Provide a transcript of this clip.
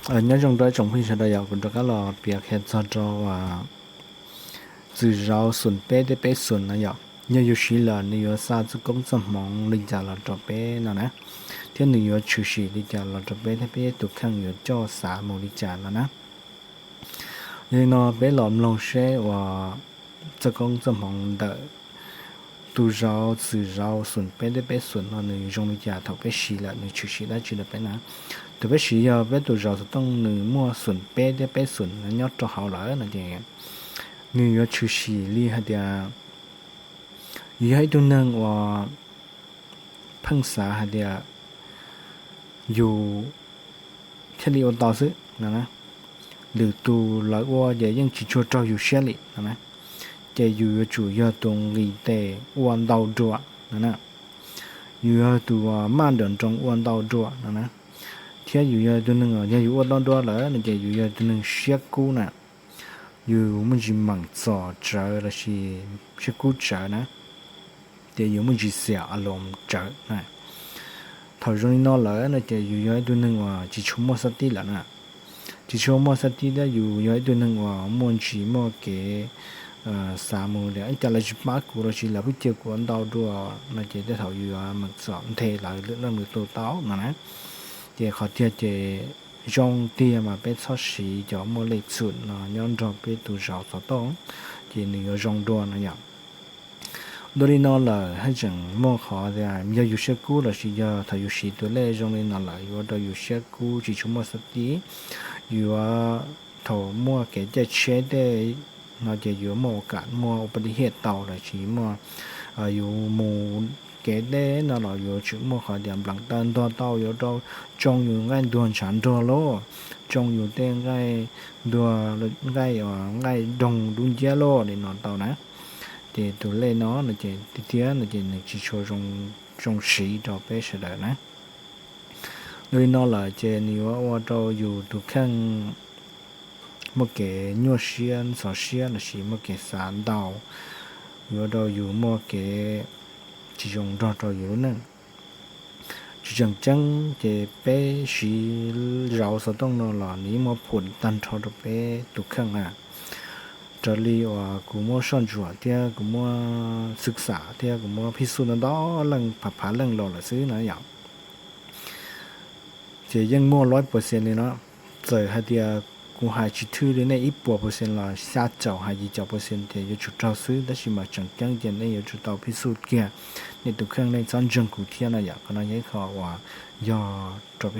Nyob zoo rau ib tsoom phooj ywg sawv daws yom, kuv rov qab los piav qhia txog rau txwm zauv xoom peb thiab peb xoom no yom. Yog yus siv lawm nws yuav xa txoj koob txoj hmoov li cas los rau peb no na, thiab nws yuav tshwm sim li cas los rau peb thiab peb tus kheej yuav coj xav mus li cas no na. Yog li no peb los mloog seb uas txoj koob txoj hmoov ntawm tus zauv txwm zauv xoom peb thiab peb xoom no nws zoo li cas thaum peb siv lawm nws tshwm sim dab tsi rau peb na. Thaum peb siv yog peb tus zauv xov tooj nws muaj xoom peb thiab peb xoom no nyob rau hauv lawm no ces nws yuav tshwm sim li hais tias yus yog ib tug neeg uas pheej xav hais tias yus thiaj li ua tau xwb no na. Lwm tus lawv ua ces yeej tsis tshua raug yus siab li no na. Ces yus yuav tsum yog tus nqis tes ua ntau dua no na. Yus yog tus maj nrawm nroos ua ntau dua no na. Thiab yus yog tus neeg uas yog yus ua ntau dua lawm no ces yus yog tus neeg siab kub na. Yus muaj ntsis meem txom tsawv lossis siab kub tsawv na. Ces yus muaj ntsis xiam a loos tsawv na. Thaum zoo li no lawm no ces yus yog ib tug neeg uas tsis tshua muaj xab tib lawm na. Tsis tshua muaj xab tib thiab yus yog ib tug neeg uas muaj ntsis muaj kev xav mus tias ib cas lawv tsis pab kuv lossis lawv pheej cia kuv ua ntau dua no ces tej thaum yus yuav meem txom nthe lawv lwm leej lwm tus tau no na. Ces qhov tiag ces zoo tiag mas peb txhob siv cov muaj lej txhum no nyob nrog peb tus zauv xov tooj, ces nws yuav zoo dua no yom. Dua li no lawm haj tseem muaj qhov tias yog yus siab kub lossis yog thaum yus siv tus lej zoo li no lawm yuav ua rau yus siab kub tsis tshua muaj xab tib, yuav thaum muaj kev caij tsheb tej no ces yuav muaj ua kam muaj ua pas di hiaj tau lossis muaj yus mus kev deb no los yuav tsum muaj qhov tias nplees taw ntuag tau yuav rau tsoo yus nqaij ntuag ntshav nruag lauj, tsoo yus tej nqaij ntuag, nqaij, nqaij doog dub nciab lauj li no tau na. Ces tus lej no no ces tiag tiag no ces nws tsis tshua zoo siv rau peb sawv daws na. Dua li no lawm ces nws yuav ua rau yus tus kheej muaj kev nyuaj siab ntxhov siab lossis muaj kev xav ntau, yuav rau yus muaj kev tsis zoo nrog rau yus lub neej. Tsis tseem ceeb ces peb siv zauv xov tooj no los nws yeej muaj phum tag nrho rau peb tus kheej na. Raws li uas kuv muab soj ntsuam thiab kuv muab xwm xam thiab kuv muab phij xuj ntau ntau leej phav phav leej los lawm xwb na yom. Ces yeej muaj lawm percent li no. Txawm hais tias kuv hais tsis thwj li nej ib puas percent los xya caum hais yim caum percent ces yuav tsum raug xwb, tab sis mas tseem ceeb ces nej yuav tsum tau phij xuj kiag nej tus kheej, nej txhob ntseeg kuv thiab no yom. Qhov no yog ib qho uas yog rau peb